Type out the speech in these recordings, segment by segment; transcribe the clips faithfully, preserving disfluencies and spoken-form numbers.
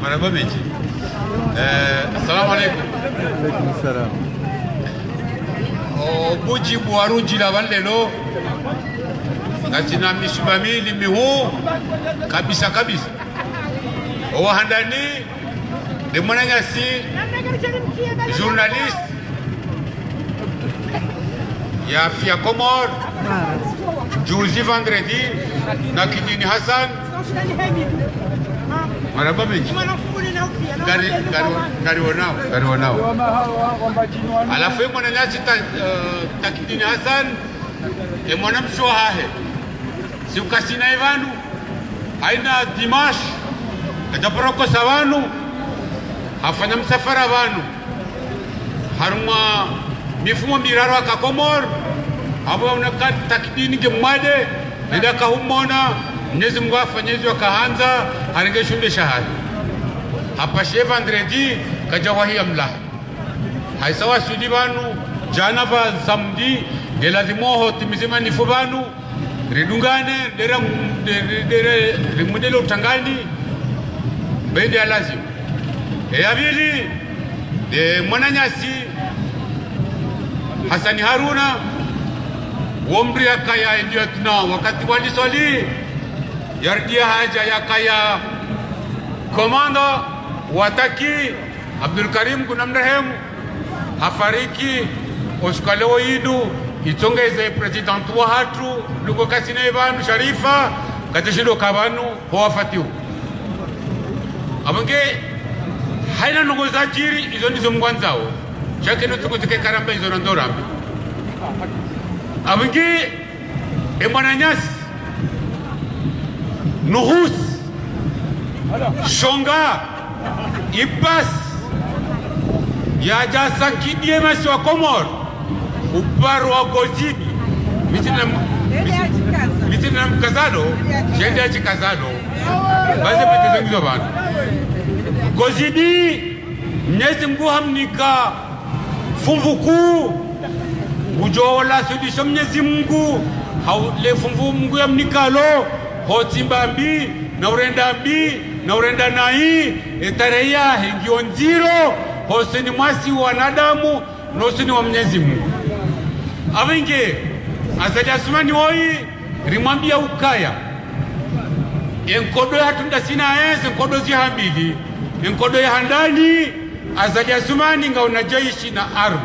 Marahaba mendji. Eh, assalamu alaikum. Alaikum salam. O budji bwa rudji la pvanu leo, ngasina misuba mili mihuu kabisa kabisa. O wa handani, nde mwananyasi, journaliste, ya Afia Comores, juzi vendredi, Takidine Hassan. Marahaba mendji. Ngari, ngari, ngariwonao, ngariwonao. Halafu ye mwananyasi Ta-, eh, Takidine Hassan, ye mwanamshe wahahe. Siku kasina ye pvanu, hayina dimanche, kadja paro kosa pvanu, hafanya msafara pvanu. Harumwa mifumo miraru haka Komori, hamba wonaka Takidine nge mwade, nende kahumona, Mnyezi Mungu hafanya izo yakahandza, harenge shumbe shahahe. Hapashe vendredi, kadja wahi ya mlaha. Hayisa waswili pvanu, djana pva samedi, nge lazimu ho timize manifu pvanu, ridungane, ndera, ndere, ndere, rimwendele utrangani, be nde ya lazimu. Eya pvili, nde mwananyasi, Hasani Haruna, wo mdru yakaya ndiyo tuna wakati wa liswali, yaridi ya hadja yakaya komanda wa Taki, Abdul Karim, Mngu namrehemu, hafariki, o usiku wa leo yinu, itsongeza président wahatru, luko kasina ye pvanu, Sharifa, katsishindo ka pvanu, ho wafati wu. Apvo nge, hayina ndrongoo zadjiri, izo ndizo Mngu yandzao. Sha kenu tsuko tsike karamba izo na ndo rambe. Apvo nge, e mwananyasi, nuhusi, shonga, ipasi, yadja sankidie masiwa Komori, uparo wa Gozibi, mi tsina, mi tsi-, mi tsina mkazalo, shende ya shikazalo, baze pete zengizo pvanu. Gozibi, Mnyezi Mungu hamnika fumvu kuu, ngudjo ola solution Mnyezi Mungu, hau le fumvu Mungu yamnikalo, ho tsimba mbi, na urenda mbi, na urenda nayi, e tarehi yahe ngiyo ndziro, hosoni mwa si wanadamu, nosoni mwa Mnyezi Mungu. Apvo nge, Azali Assoumani woyi, rimwambia ukaya. Ye nkodo yahatru ndasi naye, ze nkodo ziha mbili. Ye nkodo ya handani, Azali Assoumani ngawuna jeshi na arme.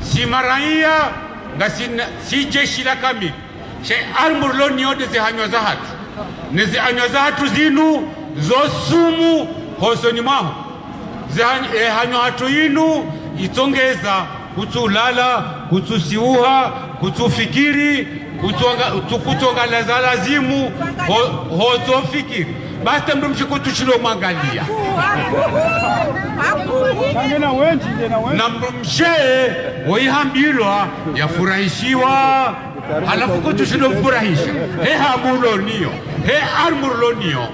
Si maraiya, ngasina, si jeshi la kamili. Sha ye arme rilo nayo nde ze hanywa zahatru. Ne ze hanywa zahatru zinu, zo sumu, hosoni mwaho. Ze hany-, e hanywa hatru yinu, itsongeza, kutsulala, kutsusiuha, kutsufikiri, kutsonga-, tsu-, kutsonga la za lazimu, ho, ho tsofikiri. Basi mdrumshe kutsushindo mwangalia. Na mdrumshe, woyi hambilwa, yafurahishiwa, halafu kutsushindo mfurahisha. He hamu rilo nayo, he arme rilo nayo,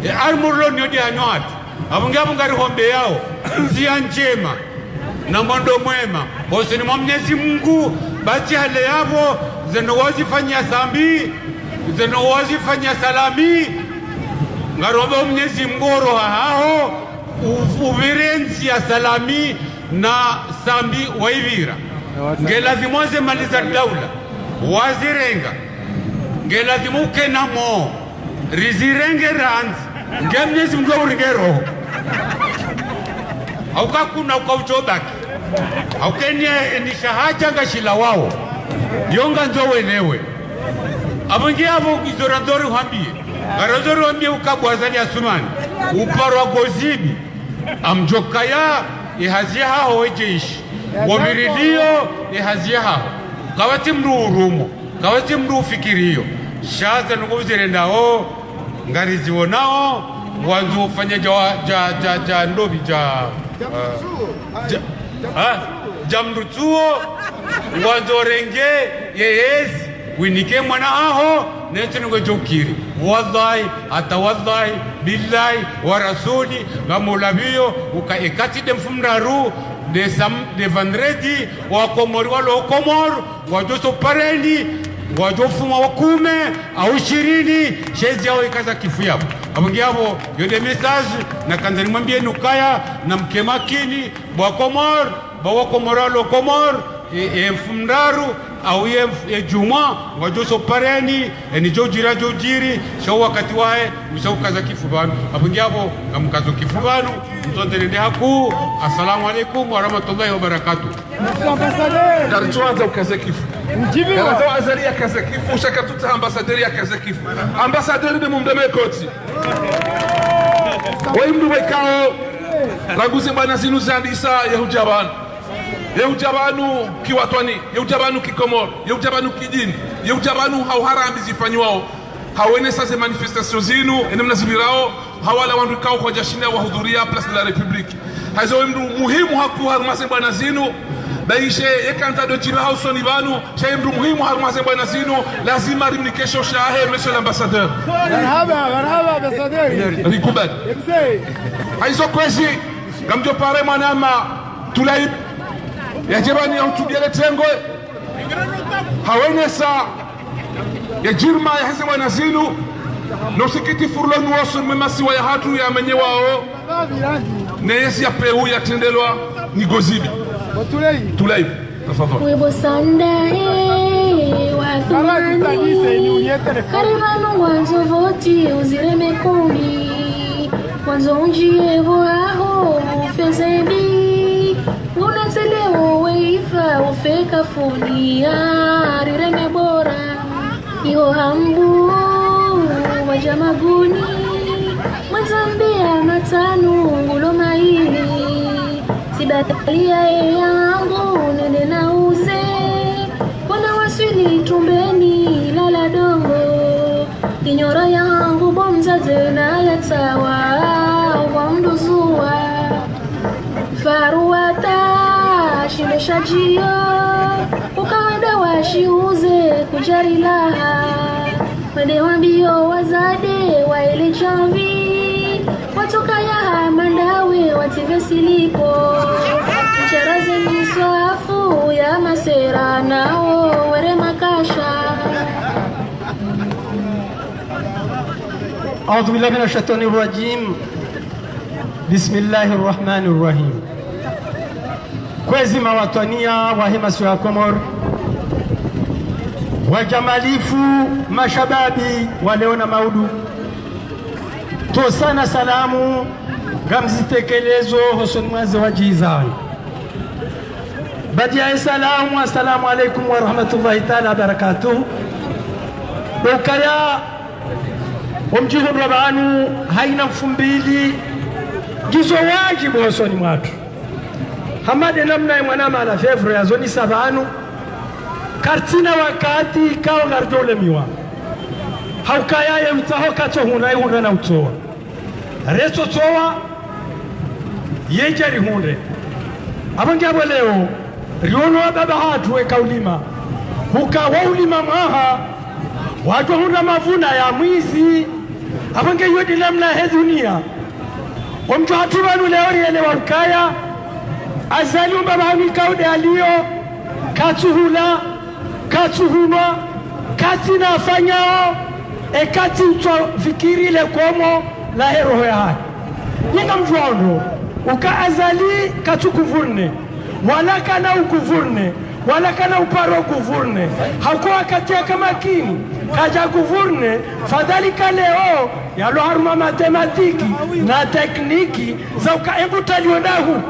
he arme rilo nayo nde hanywa hatru. Apvo nge apvo ngarihombeao, ndzia ndjema, na mwando mwema, hosoni mwa Mnyezi Mungu, basi hale yapvo, zeno wazifanyia Sambi, zeno wazifanyia Salami, ngaromba Mnyezi Mungu oroha haho, u-, upvire ndzia Salami, na Sambi wayipvira. Nge lazimu ze mali za daula, wazirenga. Nge lazimu ukena mo, rizirenge randzi. Nge Mnyezi Mungu ya uringe roho. Hauka kuna uka udjobaki. Hauka eni, eni shahaja ngashilawao. Yo ngandzo welewe. Apvo nge apvo izo randzo rihwambie. Ngarandzo rihwambie uka bo Azali Assoumani. Uparo wa Gozibi. Amdjokaya, ye hazi yahaho we jeshi. Wo mviriliyo, ye hazi yahaho. Kawatsi mdru urumo. Kawatsi mdru ufikiriyo. Sha ze ndrongoo uzirendao, ngariziwonao, ngwandzo ufanya dja wa-, dja, dja, dja ndopvi dja, eh, dja, ha? Dja mdru tsuo, ngwandzo renge, ye yezi, winike mwana haho, ne ntsi nungo djokiri. Wallahi, hata wallahi, billahi, wa rasuli, ngamulapviyo, uka ekati nde mfumoraru, nde sam-, nde vendredi, wa Komori walo Komori, ngwadjo so pareni, ngwadjo fuma wa kume, au shirini, sha ezi yawo ikaza kifu yapvo. Apvo nge apvo, yo nde message nakandza nimwambiye nyi ukaya, namke makini, bo wa Komori, bo wa Komori walo Komori, e, e mfumoraru, au ye mf-, e djumwa, ngwadjo so pareni, e ni djo djiri, djo djiri, sha o wakati wahe, msha ukaza kifu pvanu. Apvo nge apvo, ngamkazo kifu pvanu, mtsonde nende hakuu. Assalamu alaikum wa rahmatullahi wa barakatuh. Ngaritsoandza ukaze kifu. Ngaritsoandza Azali yakaze kifu, sha katsutsaha ambassadeur yakaze kifu. Ambassadeur nde mumdeme koti. Oyi mndru wekao, rangu ze bwana zinu zandisa, ye hudja pvanu. Ye hudja pvanu kiwatwani, ye hudja pvanu kikomori, ye hudja pvanu kidini, ye hudja pvanu ha uharambi zifanyiwao. Ha wenesa ze manifestation zinu, e namna zipvirao, ha wala wandru ikao kwadjashinda wahudhuria Place de la République. Hayizo we mndru muhimu hakuu harumwa ze bwana zinu, ba ishe yeka ntsa ndo djiri ha usoni pvanu, sha ye mndru muhimu harumwa ze bwana zinu, lazima rimnike sho shahe, monsieur l'ambassadeur. Marhaba, marhaba, ambassadeur. Rikubali. Hayizo kwezi, ngamdjo pare mwanama Tulaib, yadje pvanu yahutubiye le tengo, ha wenesa ye djirma yaheze bwana zinu, no usikitifu ulo nuwo osoni mwe masiwa yahatru yamenyewao, ne yezi ya pewu yatrendelwa ni Gozibi. Tulaib, tafadhali. Webo sanda, eh, wa Athumani. Kari pvanu ngwandzo voti uzireme kumbi. Ngwandzo undjiye pvo aho ufe zebi. Nguna tsele wo weifa ufe kafuni, ah, rireme bora. Iho hambu wadja maguni, mwandzambe ya matsanu ngulo maini. Sibataliya ye yangu nende nauze, wana waswili tumbeni lala dongo. Inyoro yangu bo mdzadze na yatsawa, wa mndru zuwa. Faruwata, shinde shadjiyo, ukawende washiuze kudjarilaha. Wende wambiyo wazade wa ele djamvi, watsoka ya hama ndawe wative silipo. Msharaze miswafu ya masera nao were makasha. أعوذ بالله من الشيطان الرجيم. بسم الله الرحمن الرحيم. Kwezi mawatwaniya wahe masiwa ya Komori, wadjamalifu, mashababi, waleo na maudu, tsosana salamu ngamzitekelezo hosoni mwa ze wadjizani. Baada ya salamu, assalamu alaikum wa rahmatullahi taala wa barakatuh. Ukaya omdjihundrwa pvanu hayina mfumbili, ngizo wadjibu hosoni mwatru. Hama nde namna ye mwanama la fièvre yazonesa pvanu, karitsina wakati ikao ngaridjo ulemiwa. Ha ukaya ye utsaho katsohundra, ihundra na utsowa. Retsotsowa, yedja rihundre. Apvo nge apvo leo, riono wababa hatru weka ulima. Huka wa ulima mwaha, wadjo hundra mavuna ya mwizi. Apvo nge iyo nde namna he duniya. Omdjo hatru pvanu leo rielewa ukaya, Azali umbaba hanu ikao nde aliyo, katsuhula, katsuhunwa, katsina afanyao, e katsi utswa fikiri le komo lahe roho yahahe. Nyi ngamdjuao ndo uka Azali katsu gouverner, wala kana ugouverner, wala kana uparo gouverner. Hauka wakati yaka makini, kadja gouverner, fadhali ka leo, yalo harumwa mathématiques na techniques, za uka engu taliyo ndahu,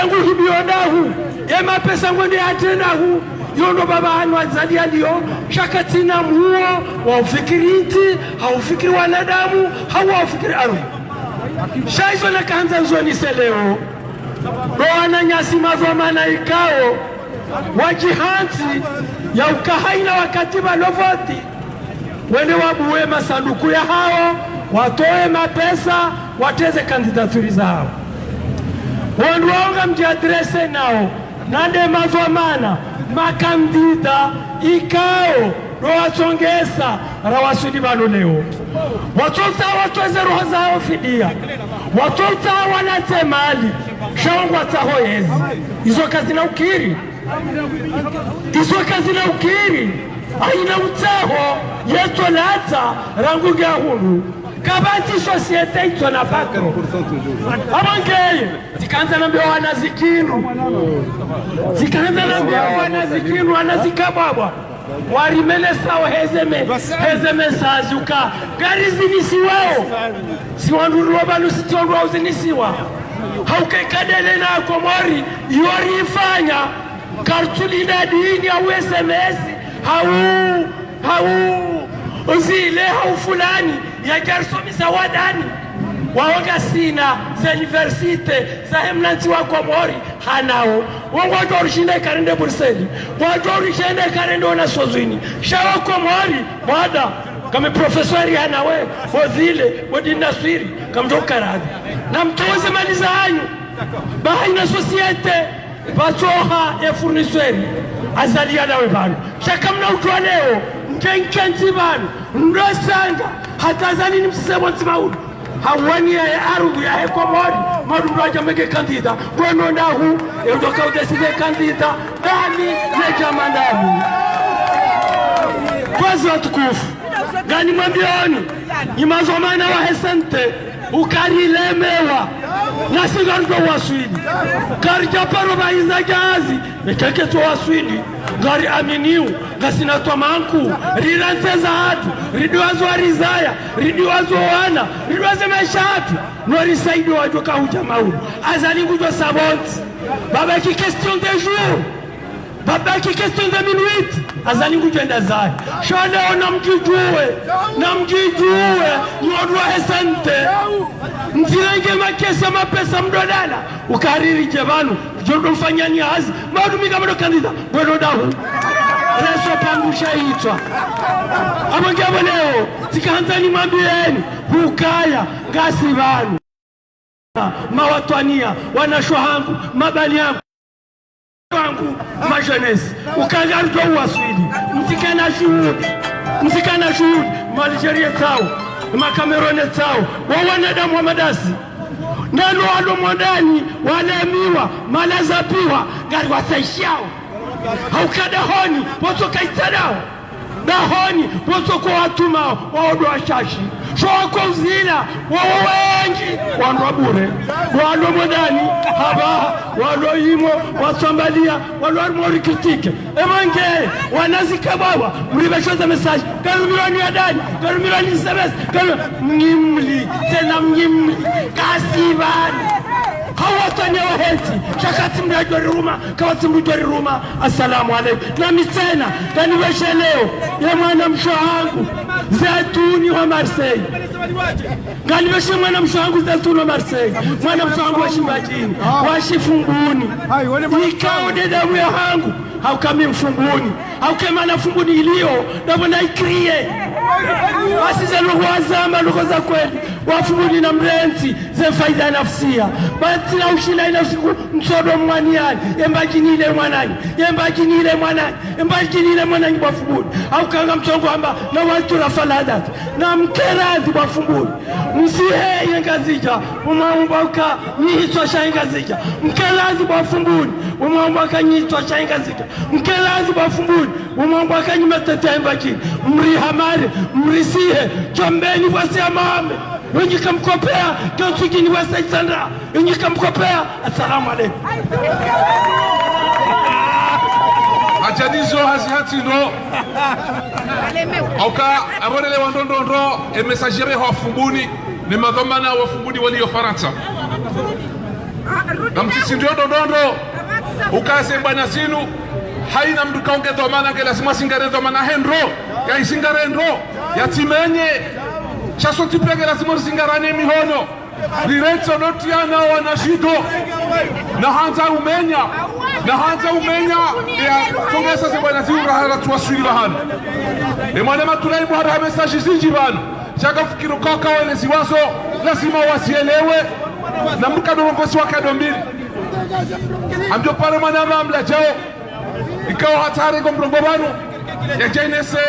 engu hibiyo ndahu, ye mapesa ngwende yatrendahu, iyo ndo baba hanu Azali yaliyo, sha katsina muo wa ufikiri ntsi, ha ufikiri wanadamu, ha wa ufikiri ardhwi. Sha izo nakahandza nizonese leo, ndo wananyasi madhwamana ikao, wadjihantsi, ya uka hayina wakati pvalo voti, wende wabuwe masanduku yahawo, watowe mapesa, watreze candidature zahawo. Wandru wawo ngamdji adresser nawo, na nde madhwamana, makandida, ikao, ndo watsongesa, rawaswili pvanu leo. Watsotsaha watowe ze roho zahawo fidiya. Watsotsaha walatse mali, sha wo ngwatsaho yezi. Izo kazina ukiri. Izo kazina ukiri, hayina utsaho yetso latsa rangu nge ahundu. Kapvatsi société itsona patron. Apvo ngeye, tsikandza nambe wana zikindru. Tsikandza nambe wana zikindru, wana zikabwabwa. Warimenesawo heze me-, heze message uka ngarizinisiwawo. Si wandru rilo pvanu si tsi wandru wa uzinisiwa. Hauka ikadele na Komori, iyo rifanya. Kartsu linda dini hau S M S, hau, hau zile, hau fulani, yadja risomesa wadani. Wawo ngasina ze université zahe mnantsi wa Komori, hanao. Wo ngwadjo rishinda ika rende Bruxelles, ngwadjo rishinda ika rende Nations Unies. Sha wo Komori, mwada, kame professeur hanawe, wo zile, wo dini naswiri, kamdjo karadhi. Na mtowe ze mali zanyu, ba hayina société, pvatsoha ye fournisseur, Azali yalawe pvanu. Sha kamna udjuwa leo, nge nkentsi pvanu, ndo sanga, hata Azali nimsise pvontsi maulu. Hawani yahe ardhwi yahe Komori, maulu ndo adja menge candidat. Kweno ndahu, ye udjo ka udécider candidat, ndami, ne djama ndami. Kwezi watukufu, nganimwambiyoni, nyi madhwamana wahe santé, uka rilemewa, nasi ngarudjo waswili. Karidja paro pvahiza djahazi, ne keke tso waswili. Ngariaminiwo, ngasina twamaa nkuu, rirantsi eza hatru, ridiwazo warizaya, ridiwazo wana, ridiwaze maesha hatru, no risaidiwa wadjo ka hudja maulu. Azali ngudjo sa pvontsi. Pvabaki question de jour. Pvabaki question de minute, Azali ngudjo enda zahe. Sha leo namdjidjuwe, namdjidjuwe, nyi wandru wahe santé. Mtsirenge makesa mapesa mdodala, uka hari ridje pvanu, djo ndo mfanyani hazi, maulu mi ngamdo candidat, kweno ndahu. Reso pangusha itswa. Apvo nge apvo leo, tsikandza nimwambiyeni, hukaya, ngasi pvanu. Mawatwaniya, wanashe wahangu, mabali yangu, wangu, ma jeunesse, uka ngarudjo uwaswili, mtsikana shuhudi, mtsikana shuhudi, ma Algérie tsawo, ma Cameroun tsawo, wo wanadamu wa madasi, nalo walo mwandani, walemiwa, malaza piwa, ngariwasaishiyao. Hauka dahoni, pvotso kaitsadawo. Dahoni, pvotso ko watuma, wawo ndo washashi. Sho wako uzila, wawo wendji, wandru wa bure. Walo mwandani, hapvaha, walo imo, watsambaliya, walo harumwa ri critiquer. Ema nge, wana zikabwabwa, mripveshoza message. Karumirwani ya dani, karumirwani S M S, karu-, mnyimli, tsena mnyimli. Ngasi pvanu. Hawatwaniya wahe ntsi, sha katsi mdru adjo riruma, kapvatsi mdru adjo riruma. Assalamu alaikum. Nami tsena, nganipveshe leo, ye mwanamshe wahangu, Zetouni wa Marseille. Nganipveshe mwanamshe wahangu, Zetouni wa Marseille. Mwanamshe wahangu wa Shimbadjini, wa Shifumbuni. Ikao nde damu yahangu, hauka mi Mfumbuni. Hauka ye mana Fumbuni iliyo, ndapvo na ikriye. Basi ze lugha zamba lugha za kweli. Wafumbuni namrantsi, ze faida nafsiya. Basi na ushinda ina siku, ntsodo mwaniyani, ye Mbadjini ile mwananyi, ye Mbadjini ile mwananyi, ye Mbadjini ile mwananyi bo Wafumbuni. Hauka ngamtsongo hamba, na watu rafaladat. Namkeradhi bo Wafumbuni. Msihe ye Ngazidja, umwambo uka nyi hitswa sha ye Ngazidja. Mkeradhi bo Wafumbuni, umwambo uka nyi hitswa sha ye Ngazidja. Mkeradhi bo Wafumbuni, umwambo uka nyi matete ya Mbadjini. Mrihamare, mrisihe, djombeni pvwasi ya mame. Wenyi kamkopea, kantsukini pvwasi ya itsandra. Wenyi kamkopea, assalamu alaikum. Hadja nizo hazi hatsi ndo. Hauka, apvo lele wa ndrondrondro, e message ya pveha Wafumbuni, ne madhwamana Wafumbuni waliyo Farantsa. Ngamsisi ndo ndrondrondro, uka ze mbwana zinu, hayina mdru kaonge dhwamana nge lazima zingare dhwamana he ndro, kayizingare ndro, yatsimenye, sha sontsi piya nge lazima zingarane mihono. Rirantsi no tiyana wanashido. Nahandza umenya. Nahandza umenya. Ya, tongesa ze mbwana ziura hala tuwaswili pvahanu. E mwana Matulaibu hapvaha message zindji pvanu. Sha kafikiri kaka wale ziwazo, lazima wazielewe. Na mkado rongosi wa kado mbili. Amdjo pare mwana mama Mladjao. Ikao hatari ko mrongo pvanu, yadje yinese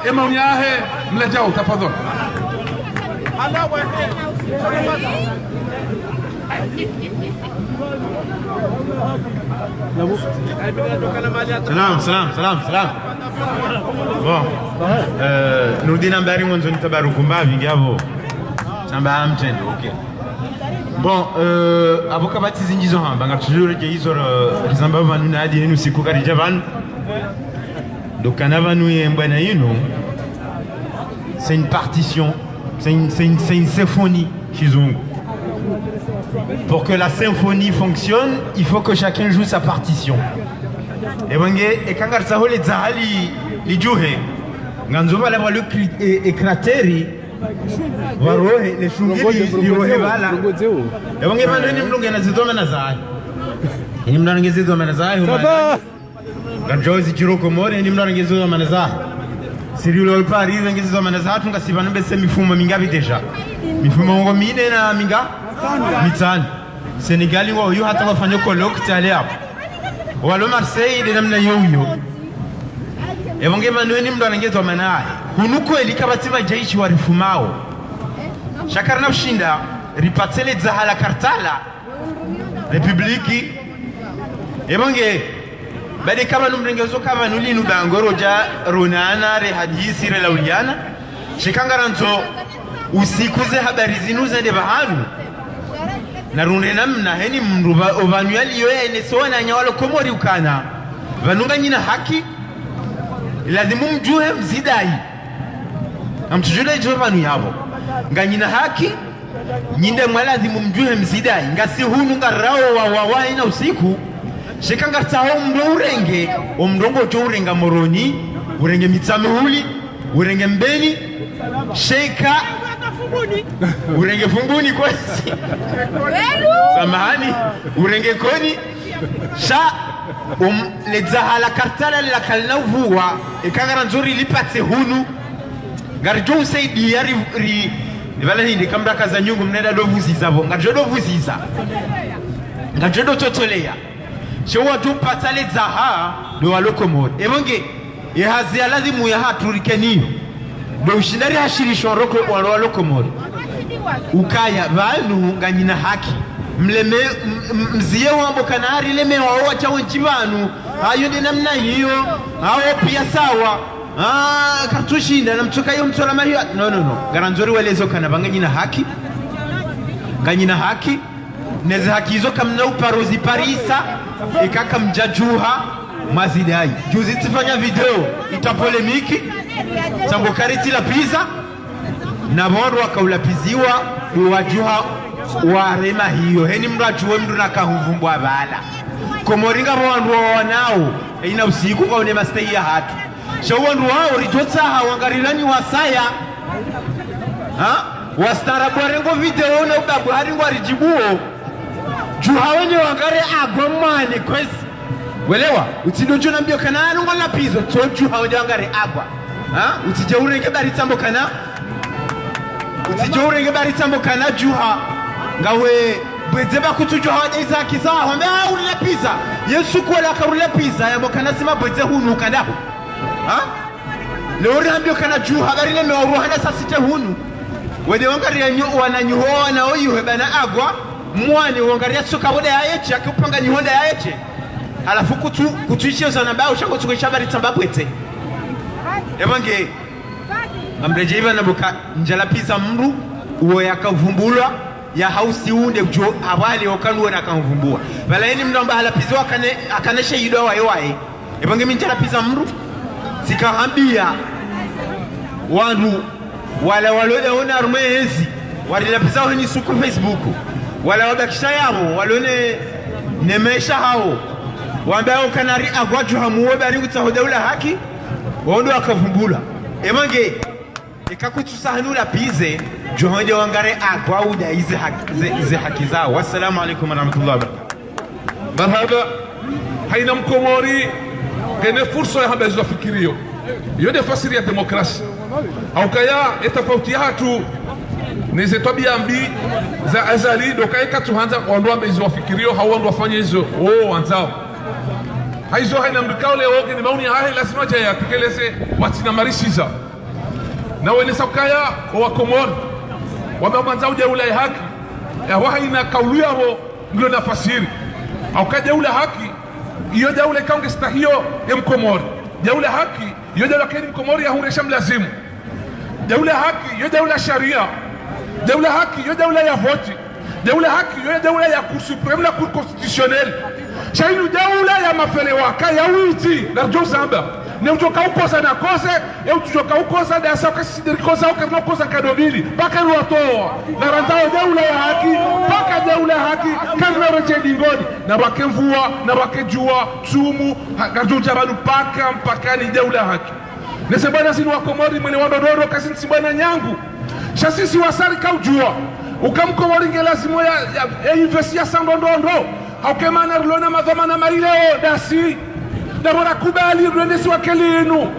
e maoni yahe Mladjao, tafadhwali. Salam, salam, salam, salam. Bon. Euh, Nurdin Ambari, ngondzo nitabaruku mbapvi nge apvo. Samba mtrendo, ok. Bon, euh, apvo kapvatsi zindji zo hamba, ngatsudjo redjeyi izo, euh, rizamba pvanu na hadi henu siku karidja pvanu. Donc, kana pvanu ye mbwana inu, c'est une partition, c'est une, c'est une, c'est une symphonie, shizungu. Pour que la symphonie fonctionne, il faut que chacun joue sa partition. Epvo nge, eka ngaritsaho le dzaha li, lidjuhe, ngandzo pvala pvwa le cri-, e, e cratère, warohe, le shungili, lirohe pvala. Epvo nge pvanu heni mndru ngena zidhwamana zahe. Heni mndru ngena zidhwamana zahe, huma. Ngamdjo zidjiro Komori, heni mndru ngena zidhwamana zahe. Siri ulo pari, ngena zidhwamana zahe, ngasi pvanu mbese mifumo mingapvi déjà. Mifumo ngo mine na minga? Mitsanu. Sénégal ngo uyu hata wafanya colloque tsi ale apvo. Walo Marseille, de namna yo uyo. Epvo nge pvanu heni mndru ngena zidhwamana zahe. Hunu kweli kapvatsi madjeshi warifumao. Sha karina ushinda, ripatse le dzaha la Kartala, République. Epvo nge, badi kapvanu mrenge zo kapvanu linu bango rodja ronana, rehadisi, relauliana. Sha eka ngarandzo usiku ze habari zinu zende pvahanu. Na runde namna heni mndru pva-, opvanu yaliyo yene so wananya walo Komori ukana. Pvanu nganyina haki, lazimu mdjuhe mzidai. Ngamtsudjule djo pvanu yapvo. Nganyina haki, nyi nde mwalazimu mdjuhe mzidai. Ngasi hunu ngarao wa, wa, wa, ina usiku. Sha eka ngaritsaho mndru urenge, o mndru ngodjo urenga Moroni, urenge Mitsamihuli, urenge Mbeni, sha eka, urenge Fumbuni kwezi. Samahani, urenge Koni, sha, um, le dzaha la Kartala lila kalina upvuwa, eka ngarandzo rilipatse hunu, ngaridjo usaidiya ri, ri, ri pvala hindri kamraka za nyungu mnenda do pvuziza pvo, ngaridjo do pvuziza. Ngaridjo do totoleya. Sha wadjo upatsa le dzaha, ndo walo Komori. Epvo nge, ye hazi ya lazimu yahatru rikeniyo. Ndo ushinda rihashirisho roko walo, walo Komori. Ukaya, pvanu nganyina haki. Mleme, m-, m-, mziye wambo kana ari leme wao watsha wendji pvanu. Hayo nde namna iyo. Hao piya sawa. Ah, kartsushinda, na mtsuka yo mtsola mahiyo. No, no, no. Ngarandzo riweleze ukana pvanu nganyina haki. Nganyina haki. Neze haki izo kamna uparo ziparisa, eka kamdjadjuha, mwazidai. Juzi tsifanya video, ita polémique, tsambo kari tsilapviza, na pvo wandru wakaulapviziwa, ndo wadjuha, warema hiyo. Heni mndru adjuwe mndru naka humvumbwa pvala. Komori ngapvo wandru wawanao, ina usiku kaone mastehi yahatru. Sha wandru wao ridjotsaha wangarilani wasaya. Ha? Wastaarabu warengo video na ubabu hari ngwaridjibuo. Djuha wende wangare agwa mwani kwezi. Welewa? Utsindo djo nambiyo kana anu ngwalapvizo, tso djuha wende wangare agwa. Ha? Utsidje urenge bari tsambo kana. Utsidje urenge bari tsambo kana djuha. Ngawe, bwedze ba kutsu djuha wende iza kiza. Wambe, ah, urilapviza. Yesu kwela karulapviza, yambo kana sima bwedze hunu kandaho. Ha? Leo rihambiyo kana djuha, bari lemewa uruhana sa site hunu. Wende wangariya nyo, wana nyoho, wana oyuhe bana agwa, mwani wangariya tsoka boda ya yetshe, ake upanga nyoho nda ya yetshe. Halafu kutsu, kutsu ishe zana bao, sha kutsu isha bari tsamba bwedze. Epvo nge, ngamredjeyi pvanu pvoka, ndjalapviza mndru, uwo yakavumbulwa, ya hausi unde djo, apvale okandru wena kamvumbua. Pvala heni mndru amba halapvizo akane, akane shahidi waye waye. Epvo nge mi ndjalapviza mndru, tsikahambiya wandru, wala walo daona harumwa ezi, warilapviza heni suku Facebook, wala wabakisha yapvo, walo ne, ne maesha hawo, wamba okana ari agwa djuha muwe bari ngutsaho daula haki, wao ndo wakavumbula. Epvo nge, eka kutsu sa hanu lapvize, djuha wende wangare agwa uda ize haki, ze, ze haki zao. Wassalamu alaikum warahmatullahi wabarakatuh. Marahaba, haina mkomori, ngena fursa ya hamba izo afikiriyo. Iyo nde fasiri ya demokrasi. Haukaya, etafauti yahatru, neze twabiya mbi, za azali, ndo ukaya katsuhandza, wandru wambe izo wafikiriyo, hau wandru wafanye izo, wo wandzao. Haizo haina mndru ikao leo, ngena maoni yahahe, lazima djaye yatekeleze, watsina marisiza. Na wenesa ukaya, owakomori, wamba ngwandzao daula ya haki, ya wahaina kaulu yawo, ngilo na fasiri. Hauka daula haki, iyo daula ikao ngestahiyo ye mkomori. Daula haki, iyo daula keni mkomori yahundre sha mlazimu. Daula haki, iyo daula sharia. Daula haki, yo daula ya voti. Daula haki, yo daula ya Cour suprême na Cour constitutionnelle. Sha inu daula ya mafele waka, ya witi, na ridjo zamba. Ne udjo kaukoza na koze, e udjo kaukoza na asa ukasidiri koza, ukarina koza kadobili. Paka ruwatowa. Na randzao daula ya haki, paka daula ya haki, karina reche dingoni. Na pvake mvua, na pvake djua, tsumu, ha, ngaridjo dja pvanu paka, mpaka ni daula ya haki. Neze bwana zinu wa Komori mwele wa ndrondrondro, kazini si bwana nyangu. Sha sisi wasaya rika udjua. Uka Mkomori nge lazimu ya, ya, ya investi ya sa ndrondrondro. Hauka mana rilo na madhwamana maili leo, ndasi. Ndapvo rakubali, rilo ndesi wa kweli inu.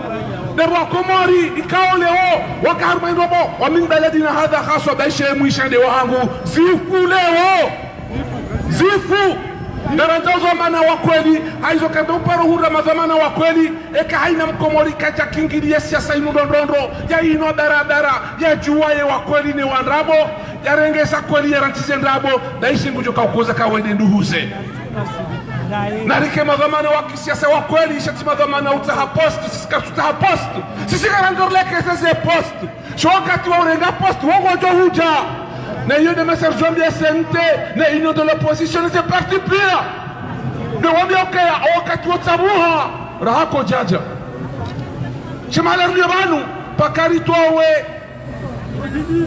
Ndapvo wa Komori, ikao leo, waka harumwa indrobo, wa min baladina hadha khaswa baishe mwisha nde wahangu. Zifu leo. Zifu. Ngarandzao dhwamana wa kweli, haizo kandro uparo hura madhwamana wa kweli, eka haina Mkomori kadja kingiliya siasa inu ndrondrondro, ya inu barabara, ya djua ye wa kweli ne wa ndrabo, ya renge za kweli ya rantsize ndrabo, na isi ngudjo kaukoza kawende nduhuze. Na rike madhwamana wa kisiasa wa kweli, sha tsi madhwamana utsaha poste, sisi karitsu tsaha poste, sisi karandorleke ze poste. Sha wakati wa urenga poste, wo ngodjo hudja. Na iyo nde message djwambiya C N T, na Union de l'opposition, ze parti pia. Nde wambiya ukaya, wakati wo tsabuha, raha kodjadja. Sha mahala riliyo pvanu, paka ritowe,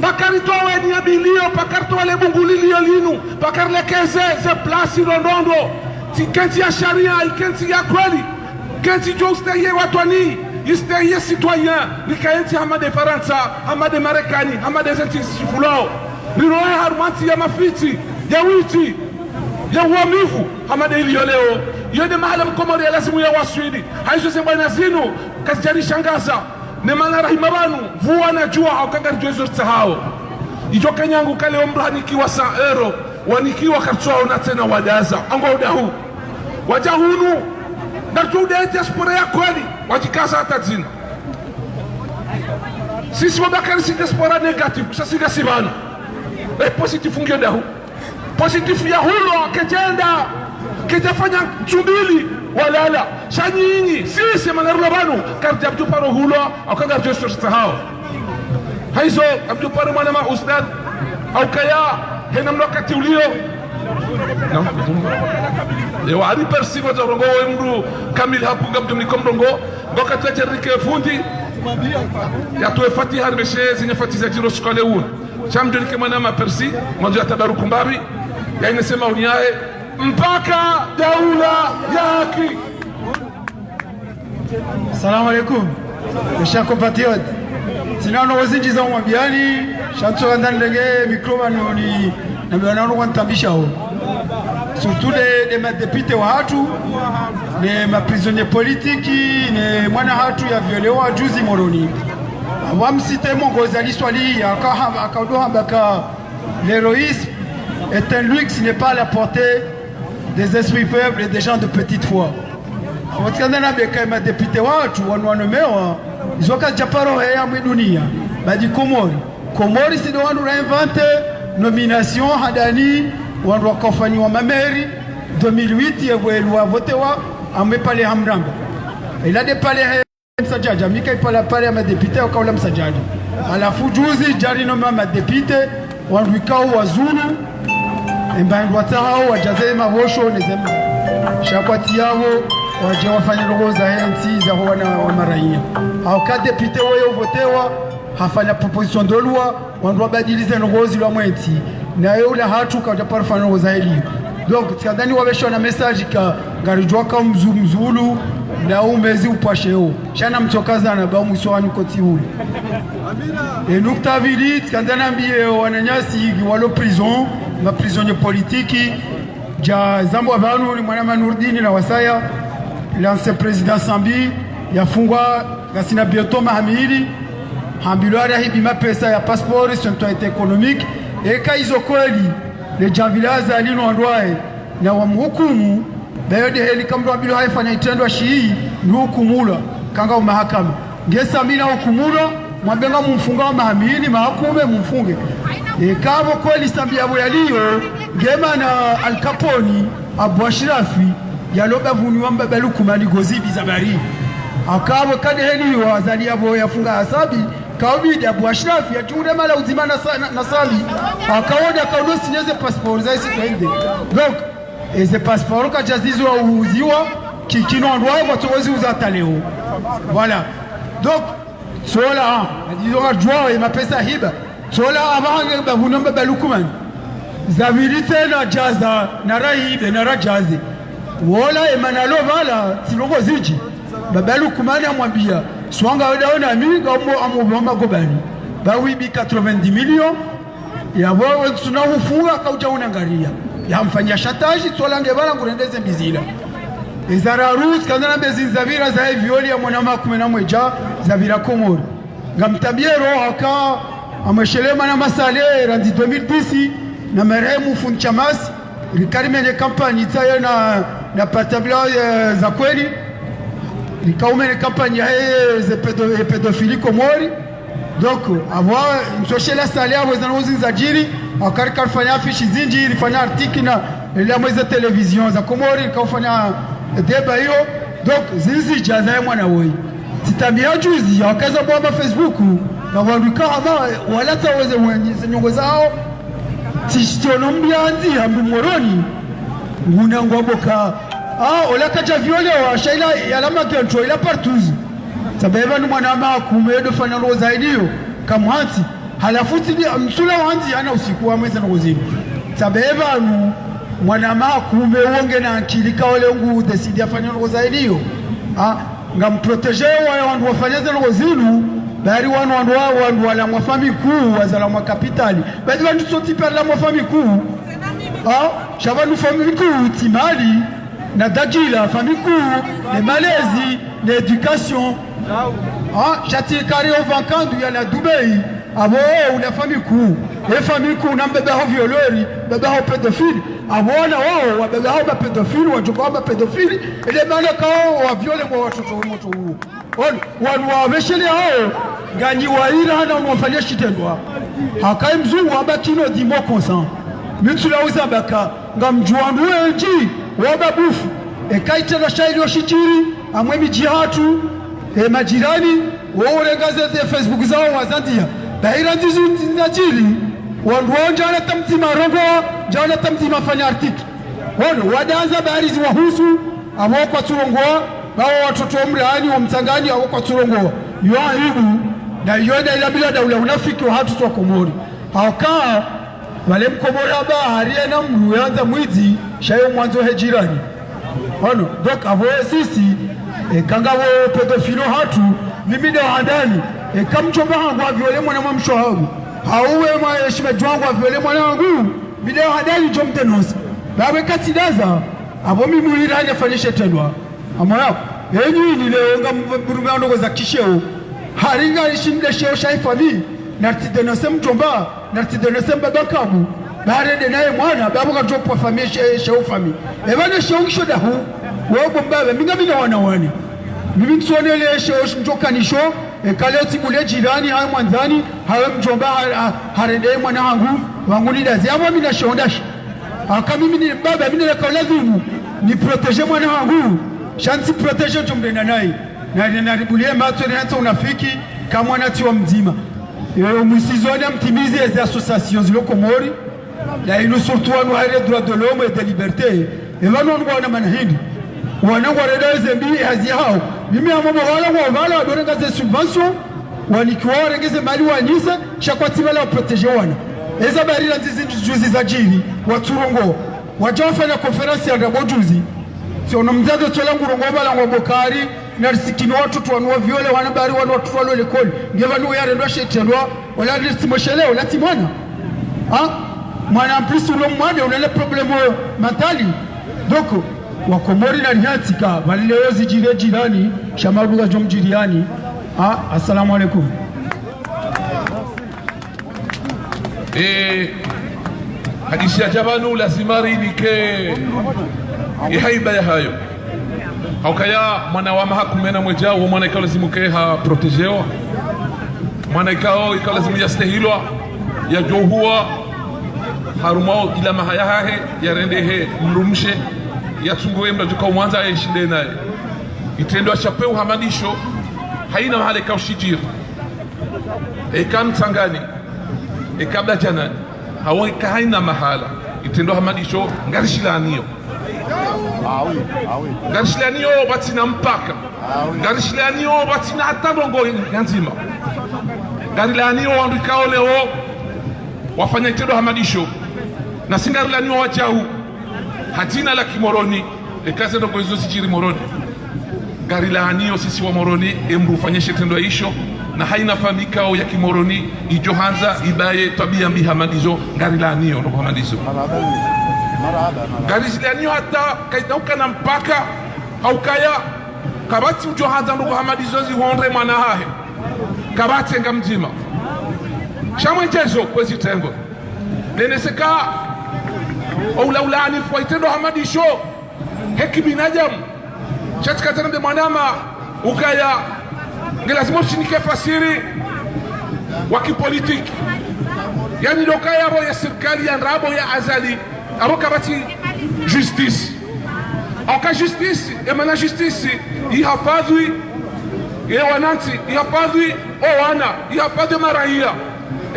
paka ritowe ni ya bilio, paka ritowe le bungu liliyo linu, paka rilekeze, ze place ndrondrondro. Tsi kentsi ya sharia, ikentsi ya kweli. Kentsi djo ustehi ye watwani, istehi ye citoyen, rika entsi hama nde Farantsa, hama nde Marekani, hama nde zentsi zisifulao. Rirohe harumwa ntsi ya mafitsi, ya witi, ya uwamivu, hama nde iliyo leo. Iyo nde mahala Mkomori ya lazimu ya waswili. Haizo ze bwana zinu, kazidja rishangaza. Ne mana rahima pvanu, mvua na djua, hauka ngaridjo izo ritsahao. Idjo kenyangu kale omdru hanikiwa sa euro, wanikiwa karitsuwaona tsena wadaza. Ango udahu. Wadja hunu, na tu nde diaspora ya kweli, wadjikaza hata dzina. Sisi wabakari si diaspora négatif, sha si ngasi pvanu. E positif ngiyo dahu. Positif ya hulo, kedjenda, kedjafanya ntsu mbili, walala. Sha nyinyi, sisi mana rilo pvanu, karidja mdru paro hulo, hauka ngaridjo izo ritsahao. Haizo, Abdou Pare mwana ma ustadh, haukaya, hena mno wakati uliyo. No? Ewa, ari persi kwa za urongoa we mdru kamili hapunga mdru mniko mrongoa, wakati wa jerike fundi, yatowe fatiha, ribeshe, zinye fatiha za djiro sukale uwe. Sha mdru nike mwana ma persi, mwandzo ya tabaruku mbapvi, ya ine sema unyahe, mpaka daula ya haki. Salam alaykum. Mes chers compatriotes, tsina ndrongoo zindji za umwambiyani, sha ntsu kandza nirenge micro pvanu ni, na mwana wanu kwa ntambishao. Surtout nde, nde ma députés wahatru, nde ma prisonniers politiques, nde mwana hatru ya violewa juzi Moroni. Wa mciter mongozi aliswali, aka, aka udo hamba ka l'héroïsme est un luxe, n'est pas à la portée des esprits faibles et des gens de petite foi. Apvo tsikandza nambe ka ma députés watru wanu wanomewa, izo kazidja paro heya mwe dunia, badi Komori. Komori si ndo wandru ra inventer nomination handani wandru wakaofanyiwa ma maires deux mille huit, ye pvwelwa votewa, amwe pale Hamramba. Ila nde pale he Msadjadja, mi ka ipala pale ya ma députés, wakaula Msadjadja. Halafu juzi, djari no ma, ma députés, wandru ikao wazulu, emba wandru watsahao, wadjaze mabosho, neze ma. Sha kwatsi yapvo, wadje wafanye ndrongoo za hentsi, za ho wana wa maraiya. Hauka député weyo votewa, hafanya proposition de loi, wandru wabadilize ndrongoo zilo mwe ntsi. Naye ula hatru kadja paro fanya ndrongoo za heli. Donc, tsikandza niwapveshe na message ka, ngaridjuwa ka mzu-, mzulu, na umezi upvwasheo. Sha namtsoka zana ba umwiso wanu kotsi ule. E nukta pvili, tsikandza nambiye wananyasi walo prison, ma prisonniers politiques, dja zambwa pvanu ni mwana ma Nourdine na wasaya, l'ancien président Sambi, yafungwa ngasina bientôt maha mili, hambilwa rahibi mapesa ya passeport, sur notoriété économique, eka izo kweli, le djamvi la Azali no wandru wahe, na wamhukumu, bayo nde heli ka mdru ambilwa haifanya itrendwa shii, ni hukumulwa, kanga umahakama. Nge Sambi na hukumulwa, mwambe ngamumfunga wa maha mili, maha kume mumfunge. Eka apvo kweli Sambi yapvo yaliyo, nge mana Al Capone, Abu Ashrafi, yalo bapvuni wa mbaba Lukumani gozibi za bari. Hauka apvo ka nde heli yo Azali yapvo yafunga ha Sambi, Kaubidi Abu Ashrafi yadjure mala udzima na sa-, na, na Sami. Akaona kauno signer ze passeport za isi twende. Donc, eze passeport kadjazizo uziwa, ki-, kino wandru wawo kwatsozi uza hata leo. Voilà. Donc, tsola, ah, disons, adjua, ye mapesa hiba. Tsola, aba hange ba vuno Baba Lukman. Zabiri tsena djaza, na rahibe, na radjaze. Wola, emana lo bala, tsi ndrongo zindji. Baba Lukman amwambia, swanga wenda ona mi, ngamo amo boma gobani. Ba wibi quatre-vingt-dix millions, yabo wetsuna ufunga, kaudja unangaria. Yamfanya chantage, tsola nge bala ngurendeze mbizila. Eza raru, tsikandza na mbezi zabira za viol ya mwana makume na mwedja, zabira Komori. Ngamtambie roho haka, amweshelea mana masale, randzi deux mille dix, na marehemu Fundi Chamasi, rika rimene kampanyi tsayo na, na portable, eh, za kweli, rika umene kampanyi ya, eh, ze pedo-, eh, pédophilie Komori. Donc, abo, ntsoshela sale abo zana uzi zadjiri, aka rika rifanya affiche zindji, rifanya article na, ele amwe ze télévision za Komori, rika ufanya débat iyo. Donc, zizi djaza ya mwana woyi. Tsitambia juzi, yakaza bwa ma Facebook, na wandru kahama, wala tsa weze wenyi, ze nyongo zawo, tsishitono mbiandzi, hambi Moroni, nguna ngwa boka. Ah, ola kadja violewa, sha ila, yala magentro, ila partouze. Sababu ni mwana makume, ndo fanya ndrongo zaidi iyo, kamwantsi. Halafu tsidi, msula wandzi, hana usiku wa mwezi na uzini. Sababu nu, mwana makume, wonge na akili, kaole ngu, décide afanya ndrongo zaidi iyo. Ah, ngamprotéger wa wandru wafanya ze ndrongo zinu, bari wanu wandru wa, wandru wala mwa famille kuu, wazala mwa kapitali. Badi wandru sontsi pvala mwa famille kuu. Ah, sha pvanu famille kuu, tsi mali, na dadjila, famille kuu, ne malezi, ne éducation. Ah, sha tsi kari o vankandu ya la Dubai. Abo, una famille kuu. E famille kuu na mbaba ho violeur, mbaba ho pédophile. Abo wana wawo, wa mbaba ho ma pédophile, wa djomba ho ma pédophile. Ele mana kawo wa viole mwa watoto wa moto uwo. Ono, wanu wabeshele hawo, nganyi waira hana wanu wafanya shitrendwa. Haka ye mzungu wamba qui ne dit mot consent. Mi ntsula uza baka, ngamdjuwa wandru wendji, wamba bufu. Eka itrendwa sha ilio shidjiri, amwe midji hatru, e majirani, wo urenga ze, ze Facebook zawo wazandzia. Bahira ndzizi zinadjiri, wandru wawo ndjana tamdzima rongowa, ndjana tamdzima fanya article. Ono, wadandza bahari ziwahusu, abo kwatsurongowa, bawo watoto wa mrani, wa Mtsangani, abo kwatsurongowa. Yo aibu, na yo nda ila bila daula unafiki wa hatru tsi wa Komori. Hauka, wale Mkomori aba, hari ena mdru yandza mwidzi, sha yo mwandzo he jirani. Ono, donc, abo sisi, e, kanga wo pédophile hatru, mimi ndo handani, e, ka mdjomba hangu aviole mwana mwa mshe hangu. Hau we mwa, e, shemedji wangu aviole mwana hangu. Bile hadali djo mdénoncer. Bawe katsi daza, abo mi muhira hanya fanyishe trendwa. Amwaya, enyi ni leo ngamvurume ndrongo za kisheo. Hari ngarishinde sheo sha ifamille, naritsi dénoncer mdjomba, naritsi dénoncer mbaba kabu. Barende naye mwana, babo kadjopva famille she-, sheo famille. Eba ne sheo ngisho dahu, wo bo mbaba, mi ngamina wana wane. Mimi ntsonele sheo ndjokanisho, eka leo tsi bule jirani, hawe mwandzani, hawe mdjomba, ha-, ha-, harende mwana hangu, wangu ni dazi. Abo mi na sheo ndashi. Aka mimi ni mbaba, mi nileka ulazimu, ni protéger mwana hangu. Sha ntsi protéger djo mrenda naye. Na, na, naribulie matso, ni hantsa unafiki, ka mwana tsi wa mdzima. Yo, mwisizoni amtimizi ezi associations zilo Komori. Na inu surtout wanu wahire droits de l'homme et des libertés. E pvanu wanu wana mana hindri. Wana ngwarenda eze mbi hazi hawo. Mimi amo wala ngwa pvala wadorenga ze subventions. Wanikiwa warenge ze mali wanyise, sha kwatsi pvala wa protéger wana. Eza barira ndzizi juzi zadjiri, watsurongowa. Wadja wafanya conférence ya ndrabo juzi. Si ono mdzadze tsola ngurongowa pvala ngwa bokari, narisikini watoto wanu wa viole, wana bari wanu watoto walo likoli. Nge pvanu uyarendwa she itrendwa, wala ritsi mwesheleo, wala tsi mwana. Ha? Mwana en plus ulo mwana, una le problème mental. Donc, wa Komori narihantsike, pvali leo zidjiri jirani, sha maduga djo mdjiriani. Ha? Assalamu alaikum. E, hadisi ya dja pvanu lazima rinike ye haiba yahayo. Haukaya mwana wa maha kume na mwedja, wo mwana ikao lazimu ke ha protégewa. Mwana ikao, ikao lazimu yastehilwa, yadjohuwa, harumwa ila maha yahahe, yarendehe mdrumshe, yatsunguwe mdru djuka umwandza, yeshinde naye. Itrendwa sha peu hama ndisho, haina mahala ikao shidjiri. Eka Mtsangani, eka Badjanani, hawu eka hayina mahala, itrendwa hama ndisho, ngarishilaniyo. Ngarishilaniyo pvatsina mpaka. Ngarishilaniyo pvatsina hata ndrongoo ya ndzima. Ngarilaniyo wandru ikao leo wafanya itrendwa hama ndisho. Nasi ngarilaniyo wadjau. Ha dzina la Kimoroni, eka ze ndrongoo izo zidjiri Moroni. Ngarilaniyo sisi wa Moroni, emdru ufanya she itrendwa isho, na hayina famiyi ikao ya Kimoroni, idjo handza, ibaye, twabiya mbi hama ndizo, ngarilaniyo, ndrongoo hama ndizo. Ngarizilaniyo hata, kayina ukana mpaka, ha ukaya, kapvatsi udjo handza ndrongoo hama ndizo zihondre mwana hahe. Kapvatsi nga mdzima. Sha mwenjezo, kwezi trengwe. Nene seka, oula ulaani fwa itrendwa hama ndisho, he kibinadamu. Sha tsi katsana nde mwanama, ukaya, nge lazimu ushinike fasiri wa kipolitiki. Yaani ndo ukaya apvo ye sirikali ya ndrabo ya Azali, apvo kapvatsi justice. Oka justice, emana justice, ihafadhwi ye wanantsi, ihafadhwi owana, ihafadhwi maraiya.